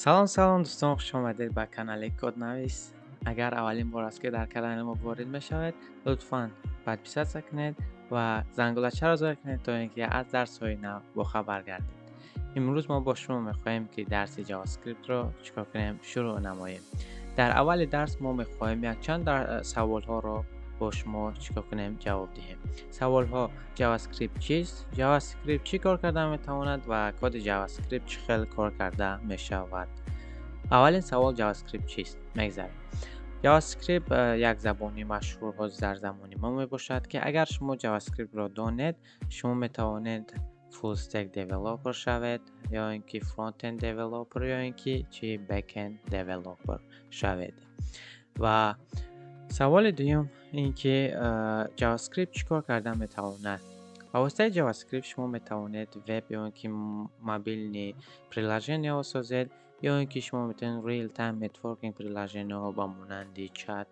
Салом, салом, дӯстон, хуш омадед ба канали Коднавис. Агар аввалин бор аст, ки дар канали мо ворид мешавед, лутфан подписаться кунед ва зангулачаро зер кунед, то ин ки аз дарсҳои нав бохабар гардед. Имрӯз мо бо шумо мехоҳем, ки дарси JavaScript-ро чикор кунем, шурӯъ намоем. Дар аввали дарс мо мехоҳем якчанд саволҳоро бо шумо чикор кунем, ҷавоб диҳем. Саволҳо: JavaScript чист, JavaScript чӣ кор карда метавонад ва коди JavaScript чӣ хел кор карда мешавад? Аввалин савол: JavaScript чист? Мегзарем. JavaScript як забони машҳур ҳозир дар замони мо мебошад, ки агар шумо JavaScript-ро донед, шумо метавонед full stack developer шавед ё ин ки frontend developer, ё ин ки чи, backend developer шавед. Ва саволи дуюм ин ки JavaScript чӣ кор карда метавонад? Ба воситаи JavaScript шумо метавонед веб ё ин ки мобильный приложениеҳо созед, ё ин ки шумо метавонед real time networking приложениеҳо ба монанди чат,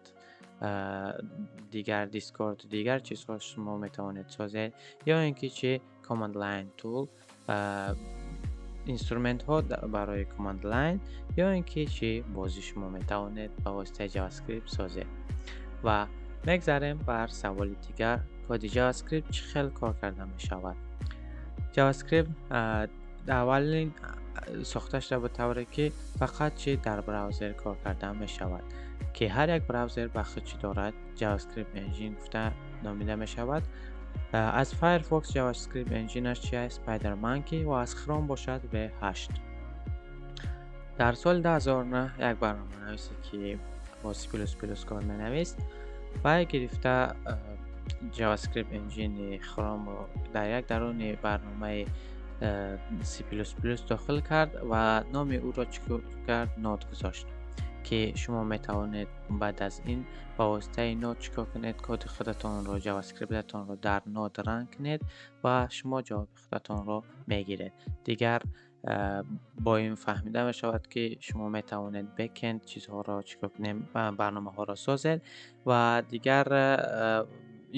дигар Discord, дигар чизҳо шумо метавонед созед, ё ин ки чи, command line tool, инструментҳо барои command line, ё ин ки чи, бозӣ шумо метавонед ба воситаи JavaScript созед. Ва мегзарем бар саволи дигар: коди JavaScript чӣ хел кор карда мешавад? JavaScript аввалин сохта шуда ба тавре ки фақат чи, дар браузер кор карда мешавад, ки ҳар як браузер ба худ чӣ дорад, JavaScript engine гуфта номида мешавад. Аз Firefox JavaScript engine-аш чи аст? SpiderMonkey. Ва аз Chrome бошад V8. Дар соли 2009 як барноманависе, ки бо C++ код менавист, вай гирифта JavaScript engine Chrome-ро дар як даруни барномаи C++ дохил кард ва номи ӯро чӣ кард? Node гузошт, ки шумо метавонед баъд аз ин ба воситаи Node чӣ кор кунед? Коди худатонро, JavaScript-атонро дар Node run кунед ва шумо ҷавоби худатонро мегиред. Дигар бо ин фаҳмида мешавад, ки шумо метавонед backend чизҳоро чӣ кор кунем, барномаҳоро созед ва дигар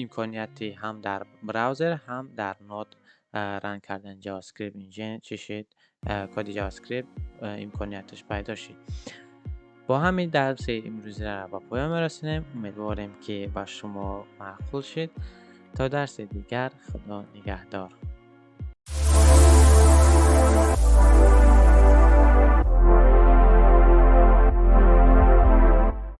имконияти ҳам дар браузер, ҳам дар Node run кардани JavaScript engine чӣ шид, коди JavaScript имконияташ пайдо шид. Бо ҳамин дарси имрӯзаро ба поён мерасонем. Умедворем, ки ба шумо маъқул шид. То дарси дигар, Худо нигаҳдор.